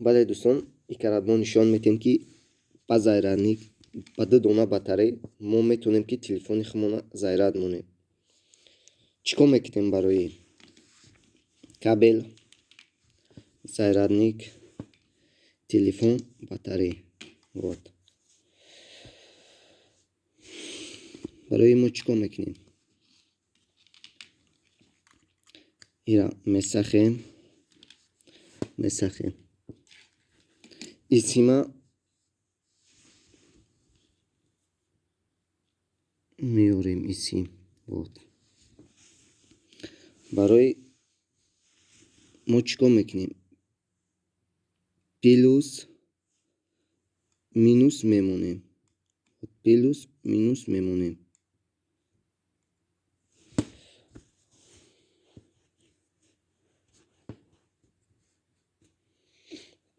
Бале, дӯстон, икарат мо нишон метем, ки ба зарядник, ба ду дона батарей мо метавонем, ки телефони худмона заряд монем. Чӣ кор мекунем? Барои кабел, зарядник, телефон, батарей. Вот, барои мо чӣ кор мекунем? Ира месахем, исима меорем, исим. Вот, барои мо чӣ кор мекунем? Плюс, минус мемонем, плюс, минус мемонем.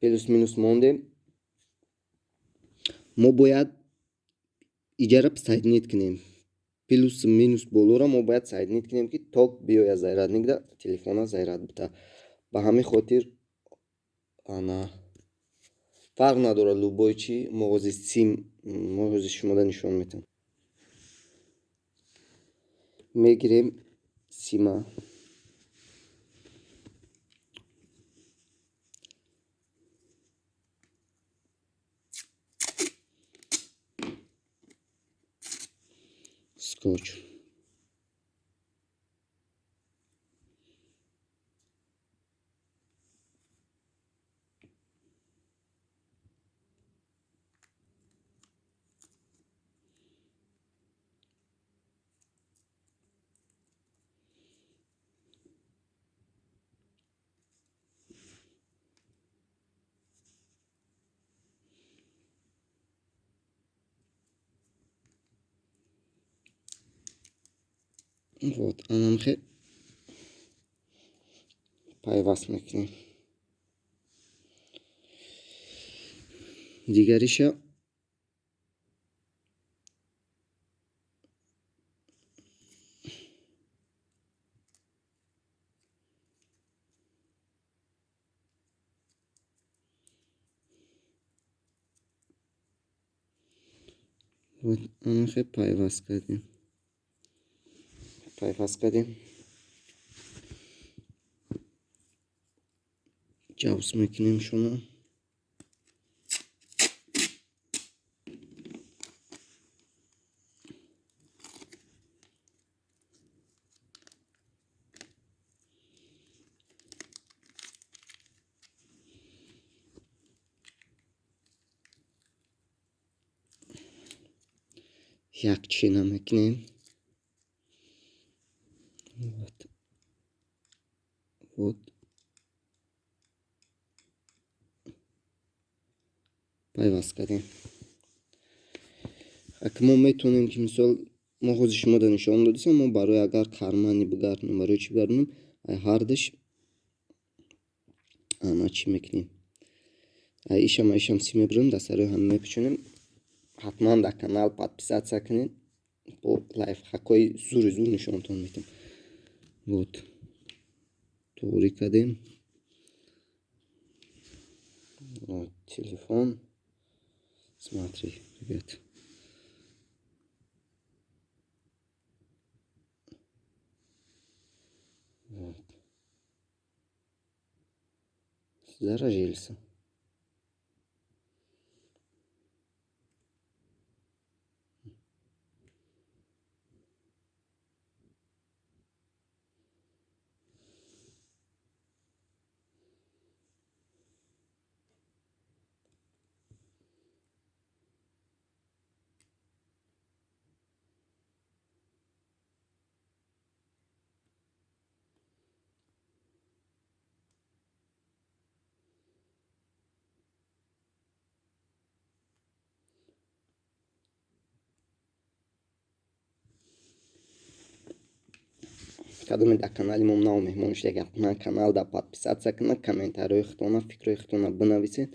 Плюс, минус мондем. Мо бояд иҷара соединить кунем. Плюс, минус болоро мо бояд соединить кунем, ки ток биёяд зарядникда, телефона заряд бита. Ба ҳамин хотир, ана, фарқ надорад, любой чи. Мо ҳозир сим, мо ҳозир шумода нишон метавам. Мегирем сима. Скотч. Вот, анамхе пайваст мекунем. Дигариша вот анамхе пайваст кардем, пайваст кардем, ҷавз мекунем шумо. Якчина мекунем. Вот, вот, пайваст кардем. Ак мо метавонем, ки мисол мо ҳозир шумода нишон додисам, мо барои агар кармани бигардонем, барои чӣ бигардонем, ай ҳардаш ана чӣ мекунем, ай ишам си мебурем, дар сарои ҳам мепечонем. Ҳатман дар канал подписаться кунед, бо лайфхакҳои зури зур нишонтон медиҳам. Вот, туғрӣ кардем. Вот телефон, смотри, ребят. Вот, заразился. Кадоме дар канали мо нав меҳмон шуда, ҳатман канал да подписаться кунад, комментариҳои худтона, фикрҳои худтона бинависед.